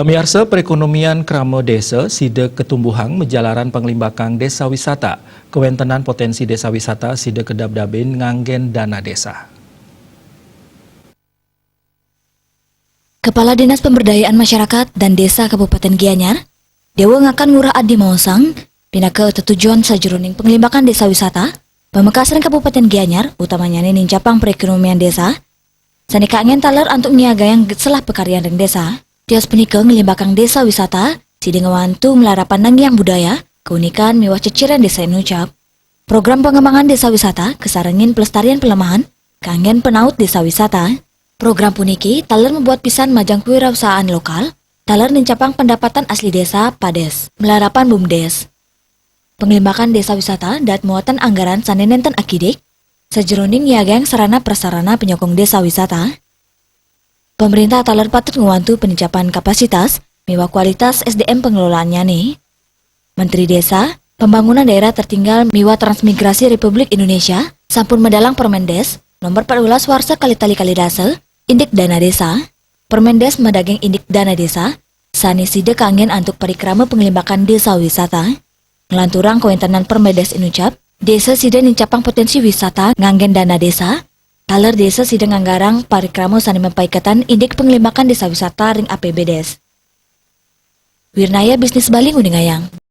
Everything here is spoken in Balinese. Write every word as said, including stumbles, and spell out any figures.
Pamiarsa, perekonomian krama desa sida ketumbuhang majalaran pangelimbakang desa wisata. Kawentenan potensi desa wisata sida kedap-dabin nganggen dana desa. Kepala Dinas Pemberdayaan Masyarakat dan Desa Kabupaten Gianyar, Dewa Ngakan Ngurah Adi maosang, pinaka tetujon sajeroning panglimbakan desa wisata, pamekas ring Kabupaten Gianyar, utamanyane nincapang perekonomian desa, sane kanggen taler antuk nyiagayang selah pakaryan ring desa. Tios punika nglimbakang desa wisata, sida ngwantu malarapan nangiang budaya, keunikan miwah ceciren desa inucap. Program pengembangan desa wisata kasarengin pelestarian pelemahan, kanggen penaut desa wisata. Program puniki taler mabuat pisan majang kewirausahaan lokal, taler nincapang pendapatan asli desa, PADES, malarapan BUMDES. Panglimbakan desa wisata daat muatan anggaran sane nenten akidik, sajeroning nyiagayang sarana prasarana penyokong desa wisata. Pemerintah taler patut ngwantu penincapan kapasitas miwah kualitas S D M pengelolaannyane. Menteri Desa, Pembangunan Daerah Tertinggal miwah Transmigrasi Republik Indonesia sampun medalang Permendes nomor empat belas warsa kalih tali kalih dasa, indik dana desa. Permendes madaging indik dana desa, sane sida kanggen antuk parikrama panglimbakan desa wisata. Nglanturang kawentenan Permendes inucap, desa sida nincapang potensi wisata nganggen dana desa, taler desa sida nganggarang parikrama sane mapaiketan indik panglimbakan desa wisata ring A P B Des. Wirnaya Bisnis Bali nguningayang.